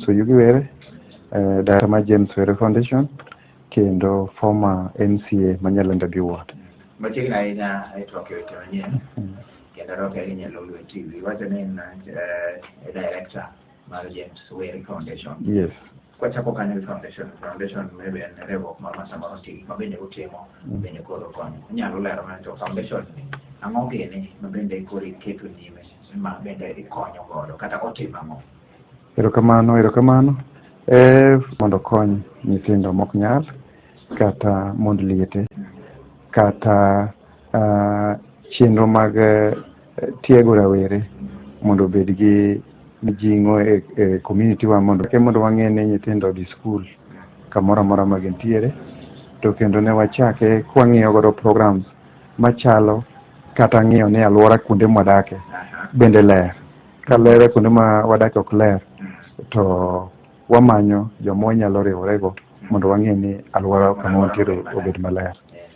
Oyugi Were, director mar James Were Foundation kendo former MCA ma Nyalenda B Ward. Machiegni ahinya e twak e weche manyien kendo rwake ahinya e Lolwe TV. Iwacho ni in director mar James Were Foundation. Yes. Kwachako kanyo gi foundation, foundation maybe en riwruok moro ma samoro nitie gik ma bende utimo bende koro konyo. Inyalo lero mana to foundation ni ang'o gini ma bende koro iketo nyime ma bende ikonyo godo kata otimo ang'o? Erokamano, erokamano. Mondo okony nyithindo mok nyal kata mond liete kata chenro mag tiego rawere mondo obed gi mijing'o e community wa mondo wang'e ni nyithindo odhi skul kamoro amora ma gintiere to kendo ne wachake kwang'iyo godo programs machalo kata ng'iyo ni alwora kuonde mwadake bende ler. Ka ler kuonde ma wadake ok ler to wamanyo joma wanyalo riworego mondo wang'e ni alwora kama wantiere obed maler.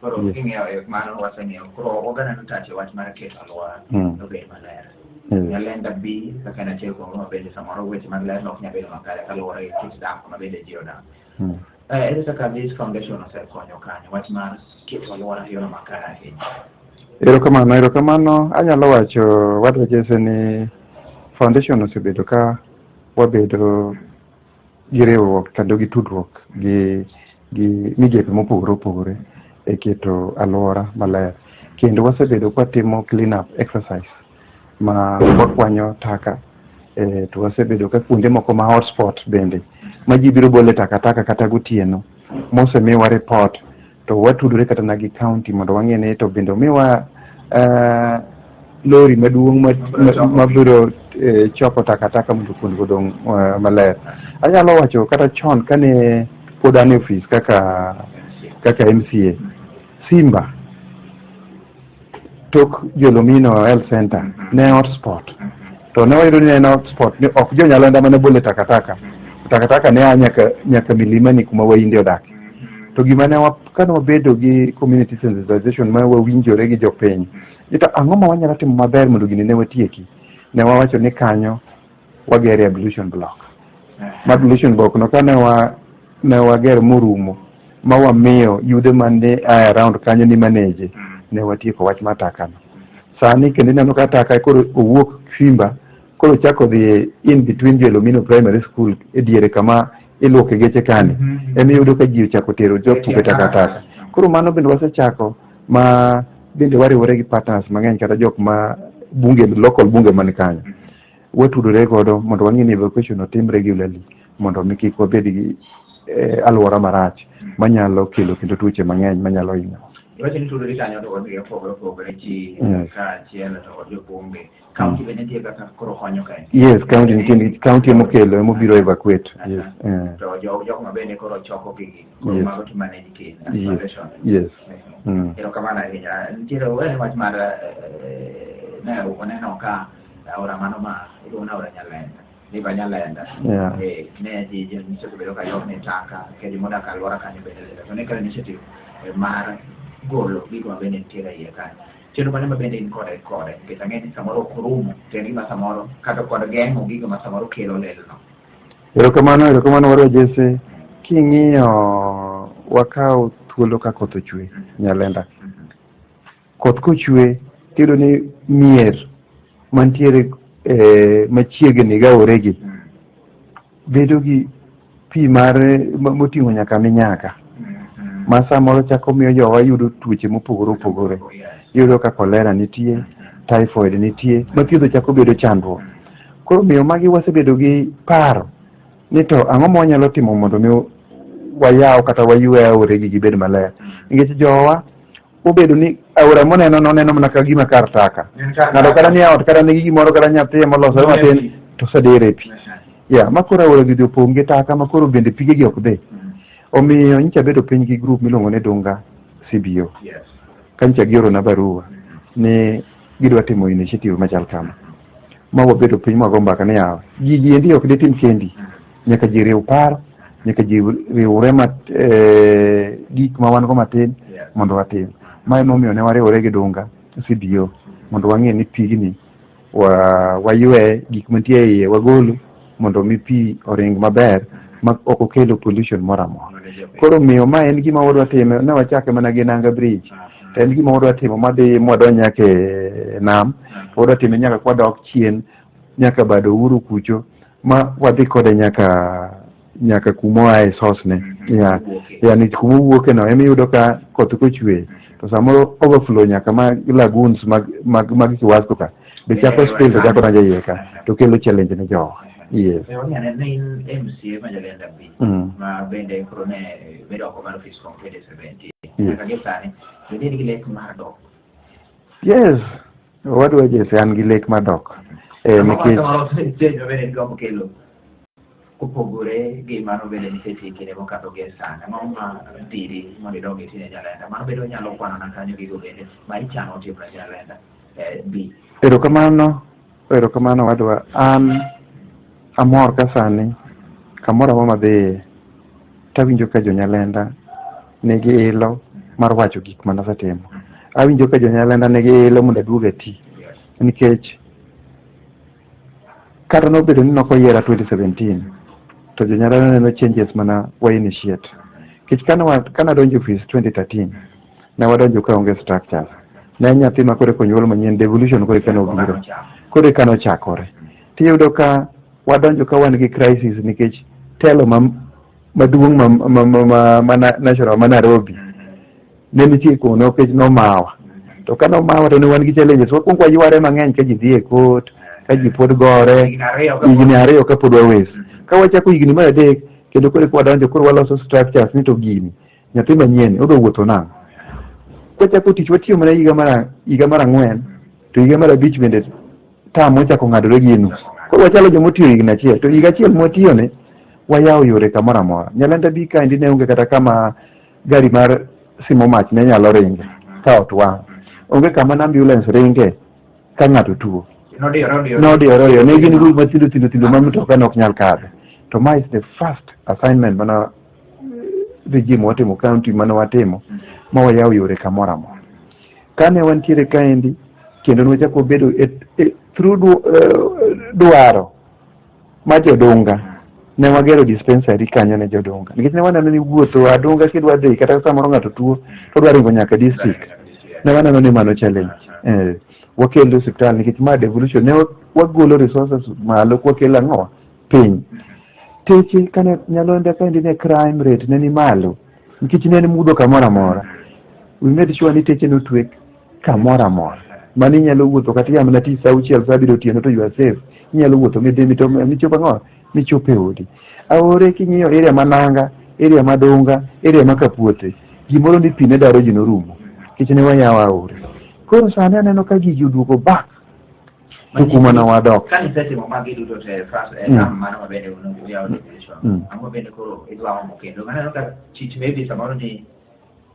Koro Yes. king'iyo e mano waseng'iyo koro waganeno touch e wach mar keto alwora obed maler. Nyalenda B kaka en achiel kuom ma bende samoro weche mag ler ok nyal bedo makare kaluwore gi kit dak ma bende ji odak. Ere kaka this foundation osekonyo kanyo wach mar keto alwora e yorno makare ahinya? Erokamano, erokamano. Anyalo wacho wadwa Jesse ni foundation osebedo ka wabedo gi riwruok kendo gi tudruok gi migepe mopogore opogore e keto alwora maler. Kendo wasebedo kwatimo clean up exercise ma wakwanyo taka to wasebedo ka kuonde moko ma hotspot bende ma ji biro bole takataka kata gotieno mosemiwa report to watudore kata na gi county mondo wang'e ni to bende omiwa lori maduong' mabiro choko takataka mondo kuondego odong' maler. Anyalo wacho kata chon kane pod an e ofis kaka MCA, Simba tok Jolomino Health Center ne hotspot. To ne wayudo ni en hotspot ni ok jo Nyalenda mane bole takataka. Takataka ne a nyaka Milimani kuma Wahindi odake. To gima ne kane wabedo gi community sensitization ma wawinjore gi jopiny, ni to ang'o ma wanyalo timo maber mondo gini ne watieki? Ne wawacho ni kanyo wagere ablution block. Ma ablution block no kane ne wagero morumo ma wamiyo yudhe mane a around kanyo ni manage ne watieko wach mar taka no. Sani kendo ineno ka taka koro owuok Simba koro chako dhi in between Jolomino Primary School e diere kama iluoke geche kani ema iyudo ka ji ochako tero jopuke takataka. Koro mano bende wasechako ma bende wariwore gi partners mang'eny kata jok ma bunge local bunge man kanyo watudore godo mondo wang'e ni evacuation otim regularly mondo mi kik wabed gi alwora marach manyalo kelo kendo tuoche mang'eny manyalo hinyowa. Iwacho ni tudori kanyo to kod migepe mopogore opogore ji kaachiel to kod jobunge. County bende nitie kaka koro konyo kae. Yes, county nitie nikech county emokelo emobiro evacuate. Yes. To jok ma bende koro choko gigi koro mago to manage kiny as foundation. Yes. Erokamano ahinya. Nitiere wene wach mar ne waneno ka aora mano ma iluongo ni aora Nyalenda. River Nyalenda. Ne ji nyiso bedo ka ywak ni taka nikech joma odak e alwora kanyo bende to ne kelo initiative mar golo gigo ma bende nitiere e iye kanyo. Chenro mane ma bende in kode nikech ang'e ni samoro ok orumo to en gima samoro kata kod geng'o gigo ma samoro kelo lilno. Erokamano, erokamano wadwa Jesse. King'iyo wakaw thuolo ka koth ochwe Nyalenda. Koth kochwe tiyudo ni mier mantiere machiegni gi aoregi bedo gi pi mar moting'o nyaka minyaga ma samoro chako miyo jowa yudo tuoche mopogore opogore. Iyudo ka kolera nitie, typhoid nitie, ma thiedho chako bedo chandruok. Koro miyo magi wasebedo gi paro ni to ang'o ma wanyalo timo mondo mi wayaw kata waywe aoregi gibed maler. Nikech jowa obedo ni aora moneno noneno mana ka gima kar taka. Ng'ato kata nie ot kata nigi gimoro kata nyathi molosore matin to osedire e pi. Yeah, ma koro aora gi opong' gi taka ma koro bende pigegi ok dhi. Omiyo nyicha abedo piny gi group miluongo ni Dunga CBO. Ka nyicha giorona barua ni gidwa timo initiative machal kama. Ma wabedo piny mwago mbaka ni yawa gigi endi ok ditim kendi. Nyaka ji riw paro, nyaka ji riwre gik ma wan go matin mondo watim. Ma emomiyo ne wariwore gi Dunga CBO mondo wang'e ni pigni waywe gik mantie e iye wagolo mondo mi pi oring maber ma ok okelo pollution moro amora. Koro miyo ma en gima wadwa timo, ne wachake mana gi Nanga Bridge, to en gima wadwa timo madhi mwadonj nyaka e nam, wadwa time nyaka kwadok chien nyaka bad Uhuru kucho ma wadhi kode nyaka nyaka kuma oaye source ne. Yeah. Yani kuma owuoke no ema iyudo ka koth kochwe to samoro overflow nyaka ma lagoons mag mag mag Kiwasko ka be chako spill to chako donjo iye ka to kelo challenge ne jowa. Yes. Ne in MCA ma Nyalenda B ma bende koro ne bedo oko mar ofis from 2017 nyaka gi sani, bende in gi lek mar dok? Yes, wadwa Jesse, an gi lek mar dok. Nikech change ma bende gombo kelo kopogore gi mano bende nisetie kinde mokadho gi sani, ang'o ma dhiri mondo idog iti ne Nyalenda? Mano bende onyalo kwano na kanyo gigo bende ma ichano timo ne Nyalenda B. Erokamano, erokamano wadwa. An amor ka sani kamoro amora madhiye tawinjo ka jo-Nyalenda nigi ilo mar wacho gik mana asetimo. Awinjo ka jo-Nyalenda nigi ilo mondo aduog ati. Nikech kata nobedo ni nokoyiera 2017 to jo-Nyalenda neno changes mana wa initiate. Nikech kana donjo ofis 2013 ne wadonjo ka onge structures. Ne en nyathi ma koro eka onyuol manyien, devolution koro eka nobiro. Koro eka nochakore. Tiyudo ka wadonjo ka wan gi crisis nikech telo ma maduong' ma, ma, ma, ma, ma national ma Nairobi ne nitie kono nikech nomawa. To ka nomawa to ne wan gi challenges. Wakwongo wayware mang'eny ka ji dhi e court, ka ji pod gore, higni 2 ka pod wawes. Ka wachako higni mar 3 kendo koro eka wadonjo koro waloso structures ni to gini nyathi manyien odwa wuotho nang'o. Kwachako tich watiyo mana higa mar 4 to higa mar 5 bende tam ochako ng'adore gi nus. Koro wachalo joma otiyo higni 1 to higa 1 mwatiyo ni wayawo yore kamoro amora. Nyalenda bi kaendi ne onge kata kama gari mar simo mach ne nyalo ringe ka ot wang'. Onge kama ambulance ringe ka ng'ato tuo. Nodiyore, ne gin gik mathindo thindo thindo ma mtoka ne ok nyal kadho. To ma is the first assignment mana regime watimo county mane watimo ma wayawo yore kamoro amora. Kane wantiere kaendi kendo ne wachako wabedo through dwaro ma jodunga ne wagero dispensary kanyo ne jodunga nikech ne waneno ni wuotho adunga kidwa dhi kata samoro ng'ato tuo to odwa ringo nyaka district. Ne waneno ni mano challenge. Wakelo osiptal nikech ma devolution ne wagolo resources malo kwakelo ang'o piny. Teche kane Nyalenda kaendi ne crime rate ne ni malo nikech ne en mudho kamoro amora. We made sure ni teche notwe kamoro amora. Mano inyalo wuotho kata iya mana tich saa 6 saa 7 otieno to you are safe. Inyalo wuotho midhi michop ang'o michop e odi. Aore king'iyo area ma Nanga, area ma Dunga, area ma Kapuothe, gimoro ni pi ne daro ji norumo nikech ne wayawo aore. Koro sani aneno ka gigi oduogo back to kuma ne wadok. Ka nisetimo magi duto te first mano ma bende uyawo devolution. Ang'o bende koro idwa omo kendo? Aneno ka chich maybe samoro ni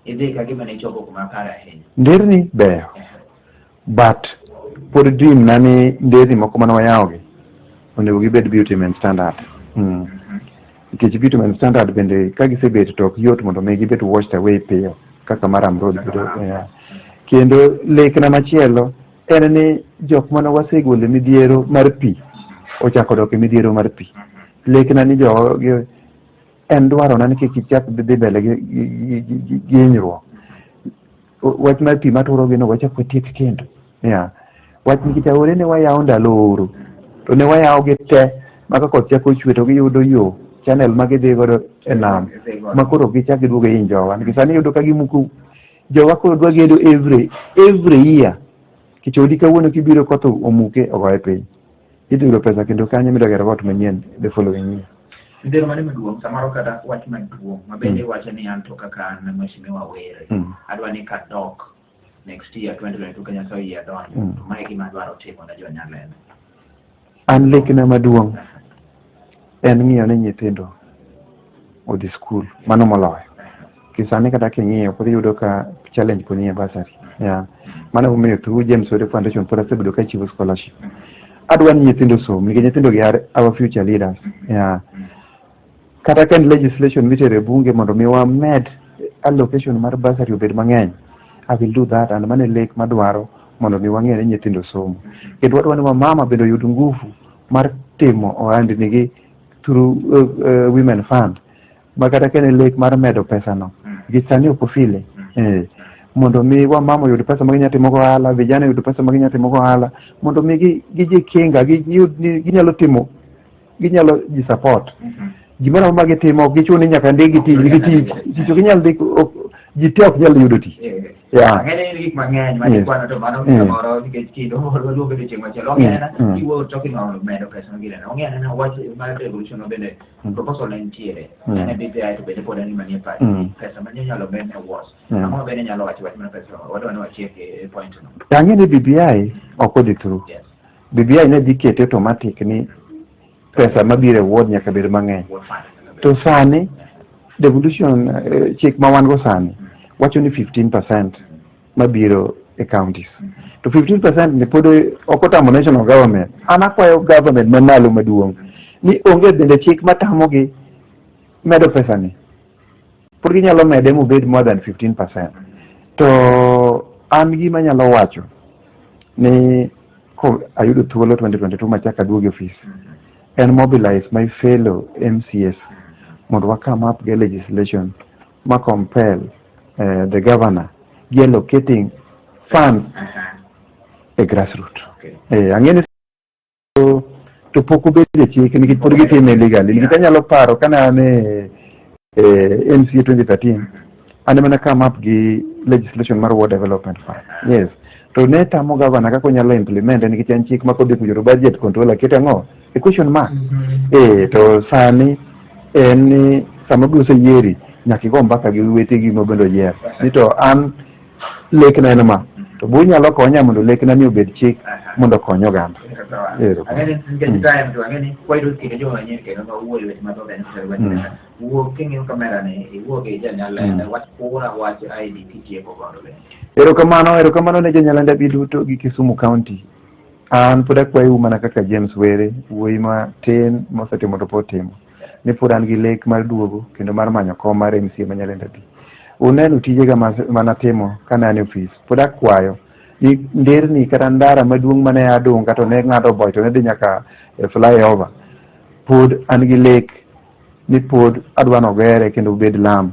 idhi ka gima ne ichopo kuma kare ahinya. Nderni beyo. But pod dream na ni nderni moko mane wayawogi onego gibed bitumen standard. Nikech bitumen standard bende ka gisebet to ok yot mondo mi gibed washed away piyo kaka Maram Road bedo. Kendo lekna machielo en ni jok mane wasegolo e midhiero mar pi ochako dok e midhiero mar pi. Lekna ni jogi en dwarona ni kik ichak dhi mbele gi hinyruok. Wach mar pi maturo gi no wachak watiek kendo. Yeah. Wach nikech aore ne wayawo ndalo oro to ne wayawo gi te ma ka koth chako chwe to giyudo yo channel ma gidhi godo e nam ma koro gichak giduogo e jowa. Nikech sani iyudo ka gimuko jowa koro dwa gedo every year. Nikech odi kawuono kibiro koth omuke ogoye piny. Idhi yudo pesa kendo kanyo midwa gero ot manyien the following year. Midhiero mane maduong' samoro kata wach maduong' ma bende iwacho ni an to kaka an mheshimiwa Were adwa ni kadok next year 2022 ka Nyasaye oyie adonjo to mae gima adwaro timo ne jo Nyalenda. An lekna maduong' en ng'iyo ni nyithindo odhi skul, mano moloyo. Kisani kata king'iyo pod iyudo ka challenge pod nie bursary. Yeah. Mano emomiyo through James Were Foundation pod asebedo ka achiwo scholarship. Adwa ni nyithindo osom nikech nyithindo gi are our future leaders. Yeah. Kata ka en legislation mitero e bunge mondo mi wamed allocation mar bursary obed mang'eny, I will do that, and mano e lek madwaro mondo mi wang'e ni nyithindo somo. Kendo wadwa ni wamama bende oyud nguvu mar timo ohandni gi through women fund ma kata ka en lek mar medo pesa no nikech sani ok ofile mondo mi wamama oyud pesa ma ginyalo timo go ohala, vijana oyud pesa ma ginyalo timo go ohala, mondo mi gijikinga giyud ni ginyalo timo, ginyalo ji support gimoro amora ma gitimo. Ok gichuno ni nyaka ndikgi tich nikech tich ok inyal ndik ji te ok nyal yudo tich. Yeah. Ang'e ni gik mang'eny ma ikwano to mano samoro nikech kinde waluongo odiochieng' machielo. Ong'e anena kiwuoyo talking of medo pesa no ginene. Ong'e anena wach mar devolution no bende proposal ne nitiere. En e BBI to bende pod en gima nie pachi. Pesa ma inyalo med ne wards. Ang'o ma bende inyalo wacho wach mar pesa? Wadwa ni wachiek e point no. Ang'e ni BBI ok odhi through. BBI ne dhi kete automatic ni pesa mabiro e ward nyaka bed mang'eny. Ward fund nyaka bed. To sani devolution chik ma wan go sani wacho ni 15% mabiro e counties. To 15% ni pod ok otamo national government. An akwayo government mamalo maduong' ni onge bende chik matamogi medo pesa ni. Pod ginyalo mede mobed more than 15%. To an gima anyalo wacho ni ko ayudo thuolo 2022 machak aduogo e ofis en mobilize my fellow MCAs mondo wa come up gi legislation ma compel the governor gi allocating funds e grassroots. Ang'e ni to pok obedo e chik nikech pod gitime illegally. Nikech anyalo paro kane an e MCA 2013 an ema na come up gi legislation mar Ward Development Fund. Yes. To ne tamo governor kaka onyalo implement nikech en chik ma kodhi kucho to budget controller keto ang'o? E question mark. To sani en ni sama biro oseyieri nyaka igo mbaka gi wetegi ma bende oyier. Ni to an lekna en ma. To be unyalo konya mondo lekna ni obed chik mondo okony oganda. Ang'e ni nikech time to ang'e ni wayudo kinde juma manyien kendo ma wuoyo weche mathoth ahinya. Wuo king'iyo kamera ni iwuo gi janyalenda wach kura, wach ID kitieko godo bende. Erokamano, erokamano ne jonyalenda bi duto gi Kisumu County. An pod akwayou mana kaka James Were, wuoyi matin mosetimo to pod timo. Ni pod an gi lek mar duogo kendo mar manyo kom mar MCA ma Nyalenda B. Uneno tijega manatimo kane an e ofis. Pod akwayo ni nderni kata ndara maduong' mane a Dunga to ne ng'ado Boy to ne dhi nyaka e flyover. Pod an gi lek ni pod adwa nogere kendo obed lam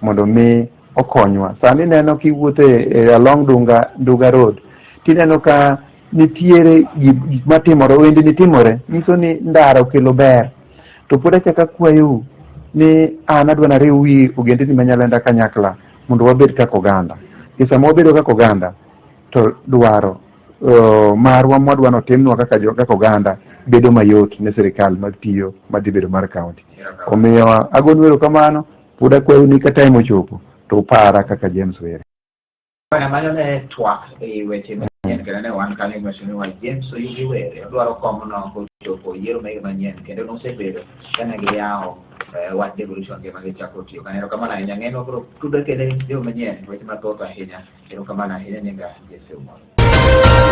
mondo mi okonywa. Sani ineno kiwuotho e along Dunga Road tineno ka nitiere gik matimore, wendni timore, nyiso ni ndara okelo ber. To pod achako akwayou ni an adwa nariw wi ogendni ma Nyalenda kanyakla mondo wabed kaka oganda. E sama wabedo kaka oganda to dwaro marwa mwadwa notimnwa kaka kaka oganda bedo mayot ne sirikal mag tiyo madhi bedo mar county. Omiyo agonu erokamano, pod akwayou ni ka time ochopo to upara kaka James Were. Mano ne twak e weche manyien kendo ne wan kanyo gi mheshimiwa James Oyugi Were odwaro komno kochopo yiero mege manyien kendo nosebedo kane giyawo wach devolution gi magichako tiyo kanyo. Erokamano ahinya, ng'eny wabiro tudore kendo e yo manyien weche mathoth ahinya. Erokamano ahinya, nyinga Jesse Omolo.